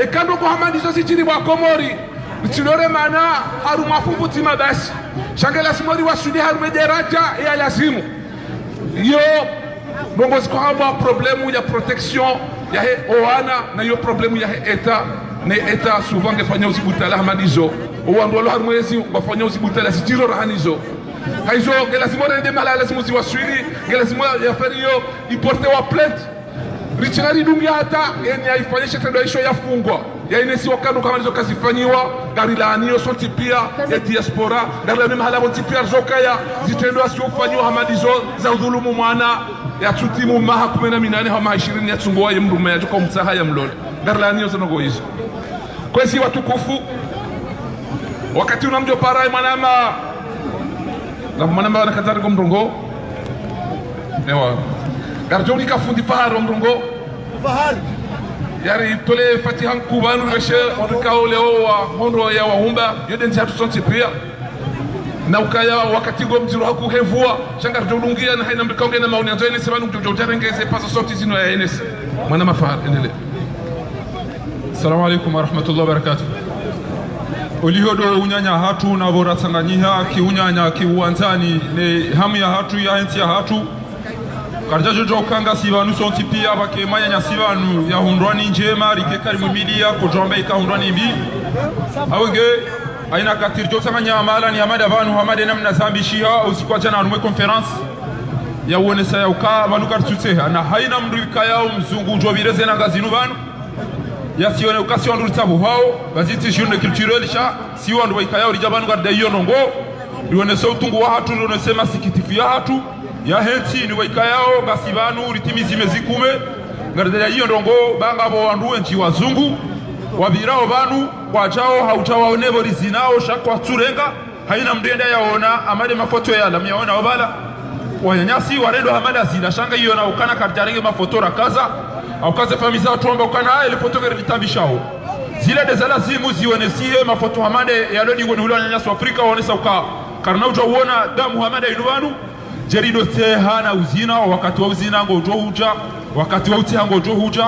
Eka ndrongoo hama ndizo zidjiri pvwa Komori, ritsilore mana harumwa fumvu dzima basi. Sha nge lazimu riwaswili harumwa ye daradja ya lazimu. Iyo, ndrongoo ziko hambwa problème ya protection yahe owana, na iyo problème yahe État, ne État souvent ngefanyao zibutala hama ndizo. Owandru walo harumwa ezi, wafanyao zibutala zitiro raha nizo. Hayizo, nge lazimu rende mahala lazimu ziwaswili, nge lazimu ye affaire iyo iportewa plainte. Ritsina ridungi hata, eni ayifanya she itrendwa isho yafungwa. Yayinesiwa ka ndrongoo hama ndizo kazifanyiwa, ngarilaniyo sontsi piya, ye diaspora, ngarilaniyo mahala pvontsi piya rizokaya, zitrendwa zidjo ufanyiwa hama ndizo za udhulumu mwana, yatsutimu maha kume na minane hau maha ishirini yatsunguwa ye mdrume yadjoka umtsaha yamlole. Ngarilaniyo ze ndrongoo izo. Kwezi watukufu, wakati unu ngamdjo para ye mwanama, na mwanama wana katsari ko mrongoo. Ewa. Ngaridjo unika fundi Fahari o mrongoo. Fahari. Yaritole fatiha nkuu pvanu, weshe wandru ikao leo wahondro ya waumba, yo nde ntsi yahatru sontsi piya. Na ukaya wakati ngo mdziro haku hevua, sha ngaridjo udungiya na hayina mdru ikao ngena maoni yandzo yenese pvanu ngudjo udja urenge ze paza sauti zinu ya yenese. Mwanama Fahari, endelea. Assalamu alaikum warahmatullahi wabarakatuh. Oliho ndo unyanya hatru na pvo ratsanganyiha, ki unyanya, ki uwandzani, ne hamu yahatru, ya hentsi yahatru. Karidja djodjo uka ngasi pvanu sontsi piya, pvake mwananyasi pvanu, yahundrwa ni ndjema, rike kari mwimiliya, kodjwamba ika hundrwa ni mbi. Hawenge, hayina wakati ridjo tsanganya mahala ni hama nda pvanu, hama nde namna zambishiha, usiku wa djana harumwa ye conférence ya uonesa ya uka, pvanu karitsutseha. Na hayina mdru ikayao mzungu udjo pvire ze nanga zinu pvanu. Yasione uka si wandru ritsabuhao, pvazi tsi journée culturelle sha, si wandru wa ikayao ridja pvanu ngaridai iyo ndrongoo, rionese utungu wahatru, rionese masikitifu yahatru, ya hentsi ni wa ikayao, ngasi pvanu, ritimizi mezi kume, ngaridai iyo ndrongoo, ba ngapvo wandru wendji wazungu, wapvirao pvanu, wadjao, haudja waone pvo rizinao, sha kwatsurenga, hayina mdru yende yaona, hama nde mafoto yala, myaona opvala. Wananyasi warendwa hama nda zila, sha nga iyo na ukana karidjarenge mafoto rakaza, hauka ze famiyi zahatru wamba ukana, ah, ele foto ngeri litambishao. Zila nde za lazimu zionesihe mafoto hama nde yalo dingoni hula wananyasi wa Afrika, waonesa uka. Karina udjo uona damu hama nda inu pvanu, djeri ndo tseha na uzina, wakati wa uzina ngodjo udja, wakati wa utseha ngodjo udja.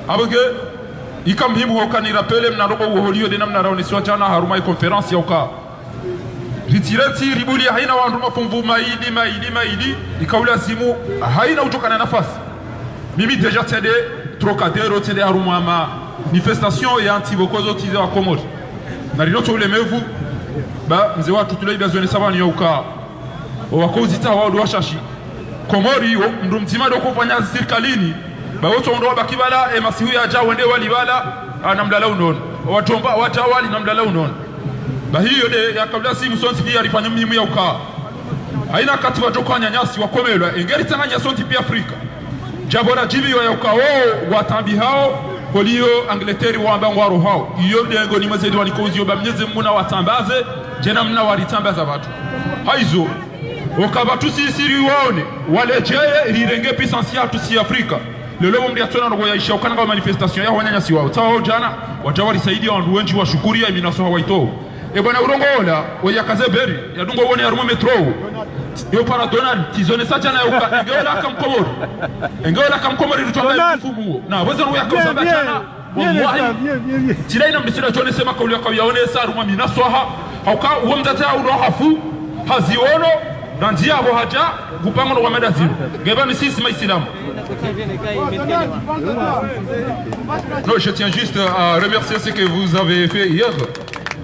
Hawenge, ika muhimu hoka ni rapele mna ndrongoo uwo holiyo nde namna raonesiwa djana harumwa ye conférence ya uka. Ritsireti, ribuliya hayina wandru mafumvu mayili, mayili, mayili, ika ulazimu, hayina udjokana nafasi. Mimi déjà tsende Trocadéro, tsende harumwa manifestation ya ntsi pvoko zontsi za Komori. Na rino tso ulemevu, ba mze wahatru tule ibazwe ne sababu ni ya uka. Owako uzitsaha wao ndo washashi. Komori, wo, mdru mdzima ndo kofanya sirikalini. Ba wotso ndo wabaki pvala, e masihu yadja wende wali pvala, ah, na mlala unono. Wadjomba, wadja wali na mlala unono. Ba hiyo nde yaka ulazimu sontsi piya rifanye muhimu ya uka. Hayina wakati wadjoka wananyasi wakomelwa, engeri tsanganya sontsi piya Afrika. Djapvo radjibiwa ya uka wo watambihao, holiyo Angleterre wamba ngwarohao. Iyo ndengo ni mwezedi waniko uziyo ba Mnyezi Mungu na watsambaze, djena mna waritsambaza pvatru. Hayizo, oka pvatru sisi riwaone, waledjeye, rirenge puissance yahatru si Afrika. Leo mdru yatsona ndrongoo yaisha ukana nga manifestation ya wananyasi wao. Tsawa djana, wadja warisaidiya wandru wendji washukuriya ye minasaha waitowo. E bwana urongoa ola, we yakaze beri, yadunga wone harumwa métro. Yo para Donald, tsi zonesa djana yauka, enge ola ka Mkomori. Enge ola ka Mkomori, ritwa Donald. Mfumu. Na, weze ruya kauza bien, bien, djana. Bien, wallahi. Bien, bien, bien. Tsi la ina mdru tsi la djonese makauli yaka yaonesa harumwa minaswaha. Hauka, uwo mdzadze ya ulo hafu, haziono, na ndziya apvo hadja, kupango no wa madazimu. Ngeba misisi maisilamu. Non, je tiens juste à remercier ce que vous avez fait hier,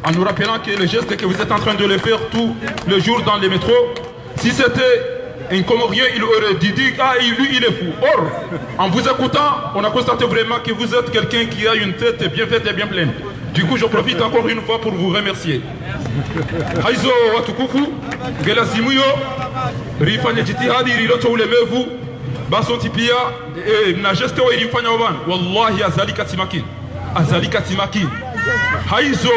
en nous rappelant que le geste que vous êtes en train de le faire tous les jours dans les métros, si c'était un Comorien, il aurait dit, dit, ah, il- lui, il est fou. Or, en vous écoutant, on a constaté vraiment que vous êtes quelqu'un qui a une tête bien faite et bien pleine. Du coup, je profite encore une fois pour vous remercier. Haizo watukufu, ngelazimu yo, rifanye jitihadi, riloto ulemevu, basi wontsi pia, eh, na geste wa irimfanya wabana. Wallahi, Azali katsi makini. Azali katsi makini. Haizo,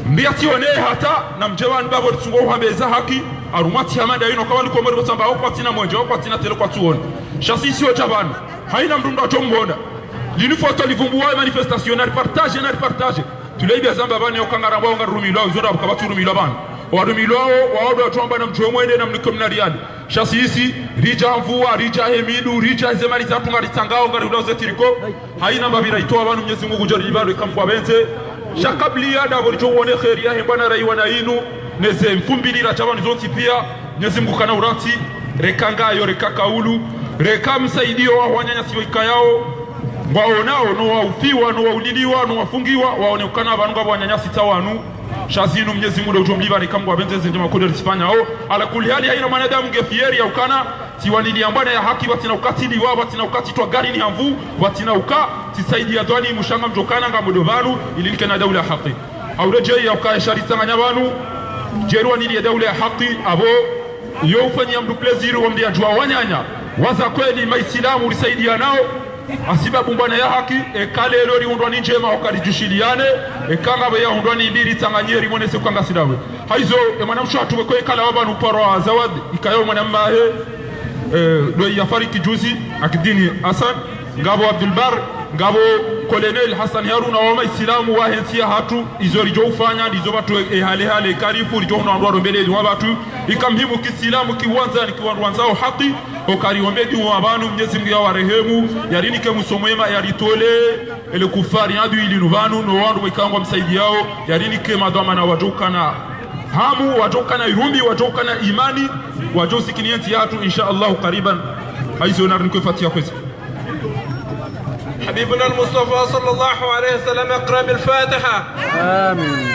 mbiya tsi one hata, na mdje wanu babo ritsungo uhambeza haki, harumwa tsi hamanda inu, kawa ni Komori botsamba, wakwatsina mwenje, wakwatsina tele kwatsuona. Sha sisi wodja wanu. Haina mdru mdru adjombona. Linu foto livumbuwa manifestation, na reportage, na reportage. Tule ibia zamba bani yo kangara mbwa onga rumilwa, uzora buka batsu rumilwa bani. Warumilwa o, waodo atsuamba na mdjo mwende na mnike mna riali. Sha sisi, ridja mvua, ridja hemidu, ridja ze mali zatru ngaritsangao, ngariulao ze tiriko. Haina mbapvira itowa banu Mnyezi Mungu kudjori libalo ikamfwa benze. Sha kabli ya dabo ridjo wone kheri ya hembwa na raiwa na inu. Neze mfumbili radja banu zontsi pia. Mnyezi Mungu kana uratsi. Reka ngayo, reka kaulu. Reka msaidio wa wananyasi wa ikayao. Ngwaonao, no waufiwa, no wauliliwa, no wafungiwa, waone ukana pvanu ngapvo wananyasi tsa wanu. Sha zinu Mnyezi Mungu ndo udjo mlipva reka Mungu apvendze ze ndjema kodi alizifanyao. Ala kulli hali, haina mwanadamu nge fieri ya ukana, tsi walili ya mbwana ya haki, watsina ukatili wa, watsina ukati twa gari ni hamvu, watsina uka, tsi saidi ya dhwalimu sha ngamdjo kana ngamdo pvanu, ili nike na daula ya haki. Hauredjei ya ukaya sha ritsanganya pvanu, djeri wanili ya daula ya haki, apvo, yo ufanyia mdru plaisir wa mdru ya djuwa wananya, waza kweli maisilamu risaidianao, hasibabu mbwana ya haki, eka leo rihundrwa ni ndjema, waka ridjushiliane, eka ngapvo ya hundrwa ni mbi ritsanganye rimonese uka ngasi dawe. Haizo, e mwanamshe hatru weko ekala wa pvanu paro wa Zawadi, ikayo mwana mmahe, eh, ndo ya fariki juzi, Akidini Hassan, ngapvo Abdul Bar, ngapvo Colonel Hassan Haruna wa maisilamu wa hentsi ya hatru, izo ridjo ufanya, ndizo pvatru e hale hale karifu, ridjo hundrwa ndrwa rombele wa pvatru, ika muhimu kisilamu kiwandzani kiwandru wandzao haki, okari ombedi wa pvanu Mnyezi Mungu ya warehemu, yarinike mwiso mwema, yaritole, ele kufari adu ili nu pvanu, no wandru wekangwa msaidiao, yarinike madhwamana wadjo ukana hamu, wadjo ukana irumbi, wadjo ukana imani, wadjo usikini yentsi ya hatru, insha Allahu kariban. Haizo narinike Fatiha kwezi. حبيبنا المصطفى صلى الله عليه وسلم، اقرأ بالفاتحة. آمين.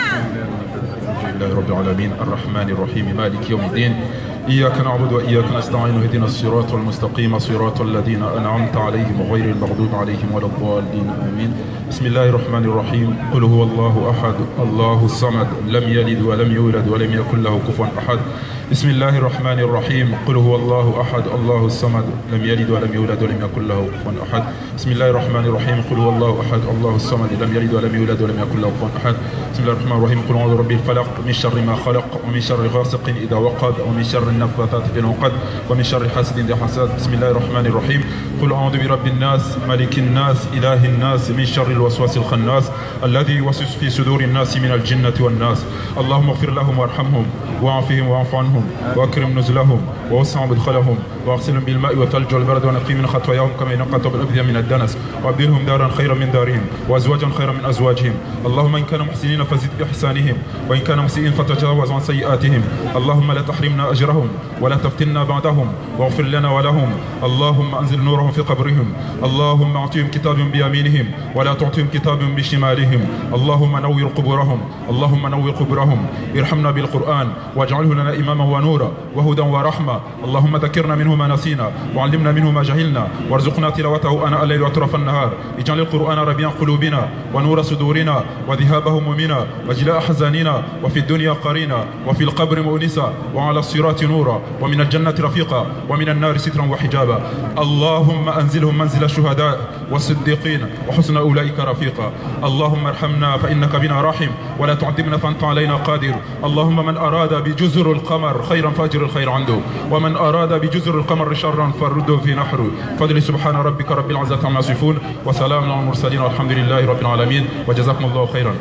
الحمد لله رب العالمين، الرحمن الرحيم، مالك يوم الدين، إياك نعبد وإياك نستعين، اهدنا الصراط المستقيم، صراط الذين أنعمت عليهم، غير المغضوب عليهم ولا الضالين، آمين. بسم الله الرحمن الرحيم، قل هو الله أحد، الله الصمد، لم يلد ولم يولد ولم يكن له كفوا أحد. بسم الله الرحمن الرحيم، قل هو الله أحد، الله الصمد، لم يلد ولم يولد ولم يكن له كفوا أحد. بسم الله الرحمن الرحيم، قل هو الله أحد، الله الصمد، لم يلد ولم يولد ولم يكن له كفوا أحد. بسم الله الرحمن الرحيم، قل أعوذ برب الفلق، من شر ما خلق، ومن شر غاسق إذا وقب، ومن شر النفاثات في العقد، ومن شر حاسد إذا حسد. بسم الله الرحمن الرحيم، قل أعوذ برب الناس، ملك الناس، إله الناس، من شر الوسواس الخناس، الذي يوسوس في صدور الناس من الجنة والناس. اللهم اغفر لهم وارحمهم وعافهم واعف عنهم وأكرم نزلهم ووسع مدخلهم وأغسلهم بالماء والثلج والبرد ونقهم من خطاياهم كما ينقى الثوب الأبيض من الدنس وأبدلهم دارا خيرا من دارهم وأزواجا خيرا من أزواجهم. اللهم إن كانوا محسنين فزد بإحسانهم وإن كانوا مسيئين فتجاوز عن سيئاتهم. اللهم لا تحرمنا أجرهم ولا تفتنا بعدهم واغفر لنا ولهم. اللهم أنزل نورهم في قبرهم. اللهم أعطهم كتابا بيمينهم ولا تعطهم كتابا بشمالهم. اللهم نور قبورهم. اللهم نور قبورهم. ارحمنا بالقرآن واجعله لنا إماما ونورا وهدى ورحمة. اللهم ذكرنا منه ما نسينا وعلمنا منه ما جهلنا وارزقنا تلاوته آناء الليل وأطراف النهار. اجعل القرآن ربيع قلوبنا ونور صدورنا وذهاب همومنا وجلاء أحزاننا وفي الدنيا قرينا وفي القبر مؤنسا وعلى الصراط نورا ومن الجنة رفيقا ومن النار سترا وحجابا. اللهم أنزلهم منزل الشهداء والصديقين وحسن أولئك رفيقا. اللهم ارحمنا فإنك بنا راحم ولا تعذبنا فأنت علينا قادر. اللهم من أراد بجزر القمر خيرا فأجر الخير عنده ومن أراد بجزر القمر شرا فرده في نحره. فضل سبحان ربك رب العزة عما يصفون وسلام على المرسلين والحمد لله رب العالمين وجزاكم الله خيرا.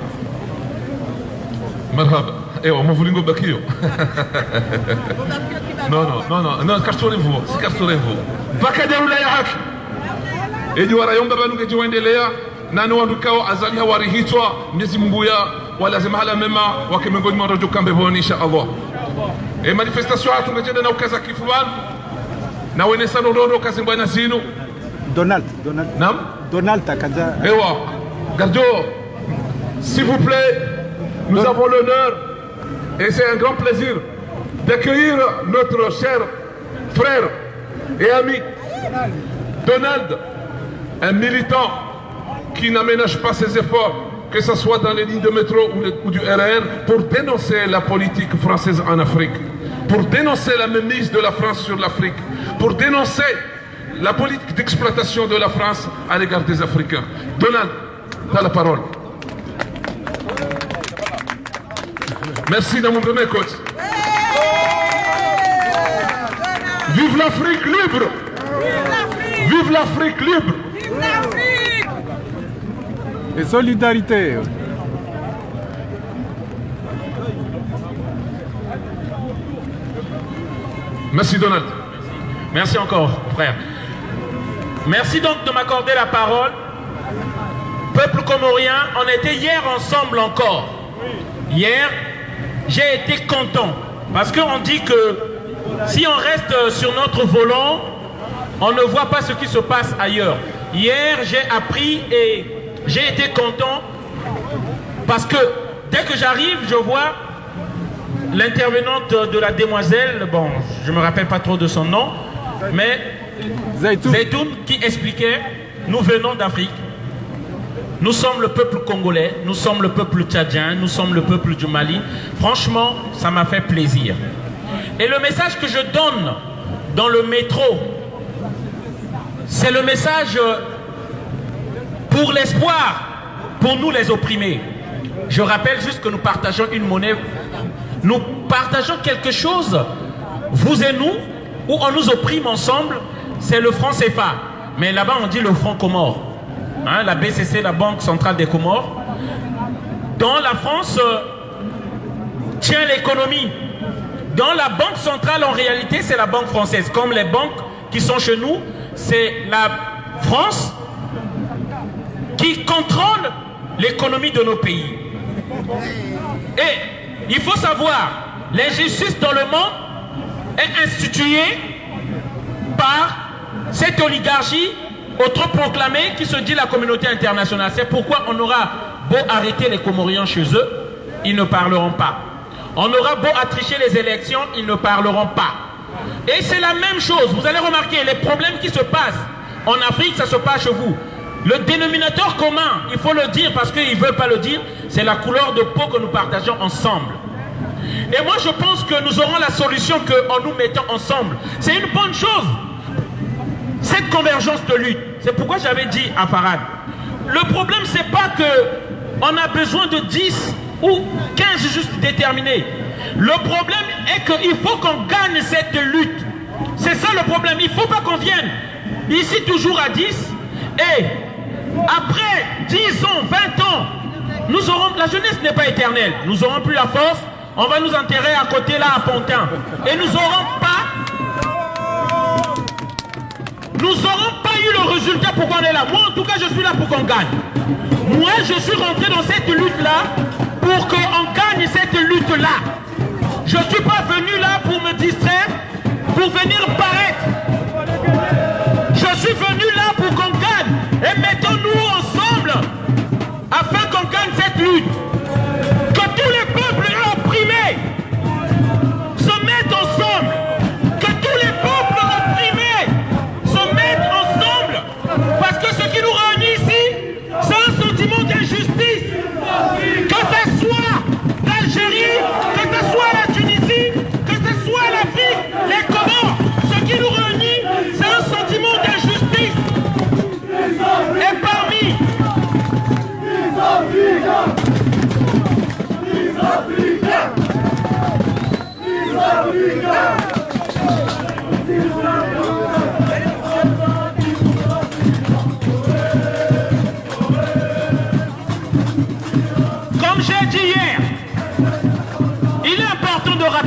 Marhaba. Ewa, mavuli ngo bakiyo. Non, non, non, non, non, kartsi revu, si kartsi revu. Mpaka daula ya haki. Edji wara yomba pvanu ngedji wendelea, nani wandru kao Azali hawarihitswa, Mwenyezi Mungu ya walaze mahala mema, wake mengoni mwa wadjo kambe pvoni, insha Allah. E manifestation hatru ngedjenda na ukaza kifu pvanu, na wenesa ndrongoo kazi mbwana zinu. Donald, Donald. Naam? Donald Takadza. Ewa, Gardio, s'il vous plaît, nous avons l'honneur et c'est un grand plaisir d'accueillir notre cher frère et ami Donald, un militant qui n'aménage pas ses efforts, que ce soit dans les lignes de métro ou, le- ou du R E R, pour dénoncer la politique française en Afrique, pour dénoncer la mainmise de la France sur l'Afrique, pour dénoncer la politique d'exploitation de la France à l'égard des Africains. Donald, t'as la parole. Merci, dans mon premier coach. Vive l'Afrique libre! Vive l'Afrique libre! Et solidarité. Merci, Donald. Merci encore, frère. Merci donc de m'accorder la parole. Peuple comorien, on était hier ensemble encore. Hier, j'ai été content. Parce qu'on dit que si on reste sur notre volant, on ne voit pas ce qui se passe ailleurs. Hier, j'ai appris et j'ai été content parce que dès que j'arrive, je vois l'intervenante de la demoiselle, bon, je me rappelle pas trop de son nom, mais Zaitoun. Zaitoun qui expliquait, nous venons d'Afrique, nous sommes le peuple congolais, nous sommes le peuple tchadien, nous sommes le peuple du Mali. Franchement, ça m'a fait plaisir. Et le message que je donne dans le métro, c'est le message, euh, pour l'espoir, pour nous les opprimés. Je rappelle juste que nous partageons une monnaie, nous partageons quelque chose, vous et nous, où on nous opprime ensemble, c'est le franc C F A. Mais là-bas, on dit le franc comore. Hein, la B C C, la Banque Centrale des Comores. Dans la France, euh, tient l'économie. Dans la Banque Centrale, en réalité, c'est la Banque française. Comme les banques qui sont chez nous, c'est la France qui contrôle l'économie de nos pays. Et il faut savoir, l'injustice dans le monde est instituée par cette oligarchie autoproclamée qui se dit la communauté internationale. C'est pourquoi on aura beau arrêter les Comoriens chez eux, ils ne parleront pas. On aura beau tricher les élections, ils ne parleront pas. Et c'est la même chose. Vous allez remarquer, les problèmes qui se passent en Afrique, ça se passe chez vous. Le dénominateur commun, il faut le dire parce qu'ils ne veulent pas le dire, c'est la couleur de peau que nous partageons ensemble. Et moi, je pense que nous aurons la solution que en nous mettant ensemble. C'est une bonne chose, cette convergence de lutte. C'est pourquoi j'avais dit à Farhad, le problème, c'est pas que on a besoin de dix ou quinze justes déterminés. Le problème est qu'il faut qu'on gagne cette lutte. C'est ça le problème. Il faut pas qu'on vienne ici toujours à dix. Et après dix ans, vingt ans, nous aurons, la jeunesse n'est pas éternelle. Nous aurons plus la force. On va nous enterrer à côté là à Pantin. Et nous aurons pas, nous aurons pas eu le résultat pour qu'on est là. Moi, en tout cas, je suis là pour qu'on gagne. Moi, je suis rentré dans cette lutte-là pour qu'on gagne cette lutte-là. Je suis pas venu là pour me distraire, pour venir paraître. Je suis venu là pour qu'on gagne. Et mettons-nous ensemble afin qu'on gagne cette lutte. Que tous les peuples opprimés se mettent ensemble. Que tous les peuples opprimés se mettent ensemble. Parce que ce qui nous réunit ici, c'est un sentiment d'injustice. Que ça soit l'Algérie, que ça soit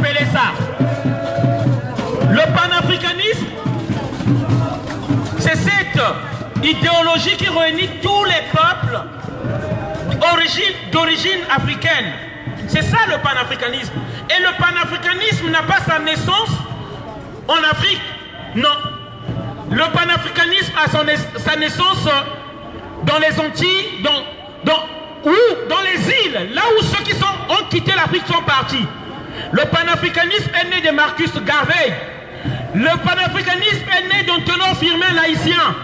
Appelez ça. Le panafricanisme, c'est cette idéologie qui réunit tous les peuples origine, d'origine africaine. C'est ça le panafricanisme. Et le panafricanisme n'a pas sa naissance en Afrique. Non. Le panafricanisme a son naiss-, sa naissance dans les Antilles, dans, dans, ou dans les îles, là où ceux qui sont, ont quitté l'Afrique sont partis. Le panafricanisme est né de Marcus Garvey. Le panafricanisme est né d'Antenor Firmin l'Haïtien.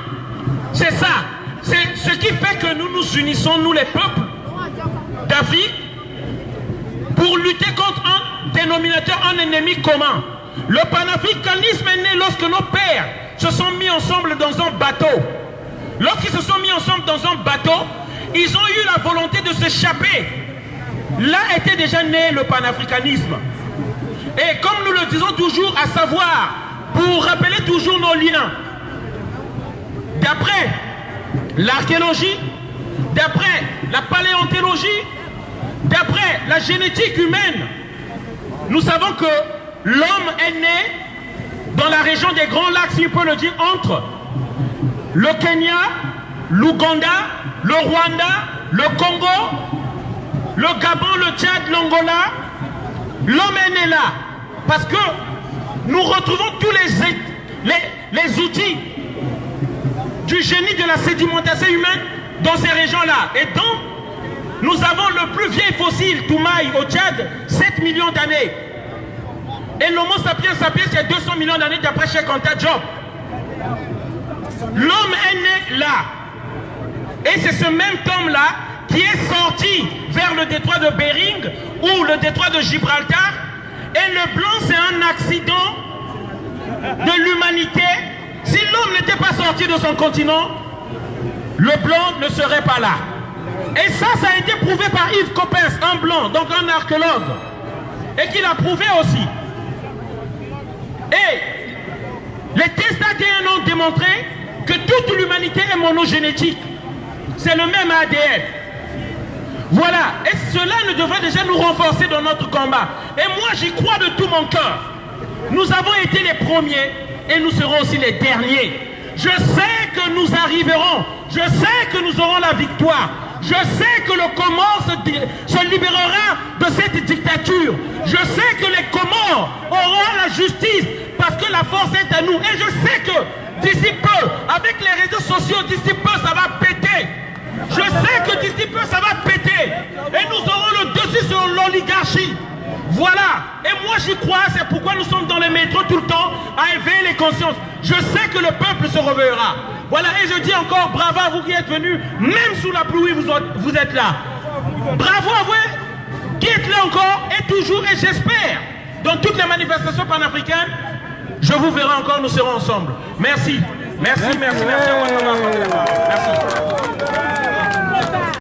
C'est ça. C'est ce qui fait que nous nous unissons, nous les peuples d'Afrique, pour lutter contre un dénominateur, un ennemi commun. Le panafricanisme est né lorsque nos pères se sont mis ensemble dans un bateau. Lorsqu'ils se sont mis ensemble dans un bateau, ils ont eu la volonté de s'échapper. Là était déjà né le panafricanisme. Et comme nous le disons toujours, à savoir, pour rappeler toujours nos liens, d'après l'archéologie, d'après la paléontologie, d'après la génétique humaine, nous savons que l'homme est né dans la région des Grands Lacs, si on peut le dire, entre le Kenya, l'Ouganda, le Rwanda, le Congo, le Gabon, le Tchad, l'Angola. L'homme est né là parce que nous retrouvons tous les, les, les outils du génie de la sédimentation humaine dans ces régions-là. Et donc, nous avons le plus vieil fossile, Toumaï, au Tchad, sept millions d'années. Et l'Homo sapiens sapiens, c'est deux cents millions d'années d'après Cheikh Anta Diop. L'homme est né là. Et c'est ce même homme-là qui est sorti vers le détroit de Bering ou le détroit de Gibraltar. Et le blanc, c'est un accident de l'humanité. Si l'homme n'était pas sorti de son continent, le blanc ne serait pas là. Et ça, ça a été prouvé par Yves Coppens, un blanc, donc un archéologue, et qui l'a prouvé aussi. Et les tests A D N ont démontré que toute l'humanité est monogénétique. C'est le même A D N. Voilà. Et cela ne devrait déjà nous renforcer dans notre combat. Et moi, j'y crois de tout mon cœur. Nous avons été les premiers et nous serons aussi les derniers. Je sais que nous arriverons. Je sais que nous aurons la victoire. Je sais que le Comores se di-, se libérera de cette dictature. Je sais que les Comores auront la justice parce que la force est à nous. Et je sais que d'ici peu, avec les réseaux sociaux, d'ici peu, ça va péter. Je sais que d'ici peu, ça va péter. Et nous aurons le dessus sur l'oligarchie. Voilà. Et moi, j'y crois. C'est pourquoi nous sommes dans les métros tout le temps à éveiller les consciences. Je sais que le peuple se réveillera. Voilà. Et je dis encore bravo à vous qui êtes venus, même sous la pluie, vous êtes, vous êtes là. Bravo à vous qui êtes là encore et toujours. Et j'espère, dans toutes les manifestations panafricaines, je vous verrai encore, nous serons ensemble. Merci. Merci, merci, merci à vous.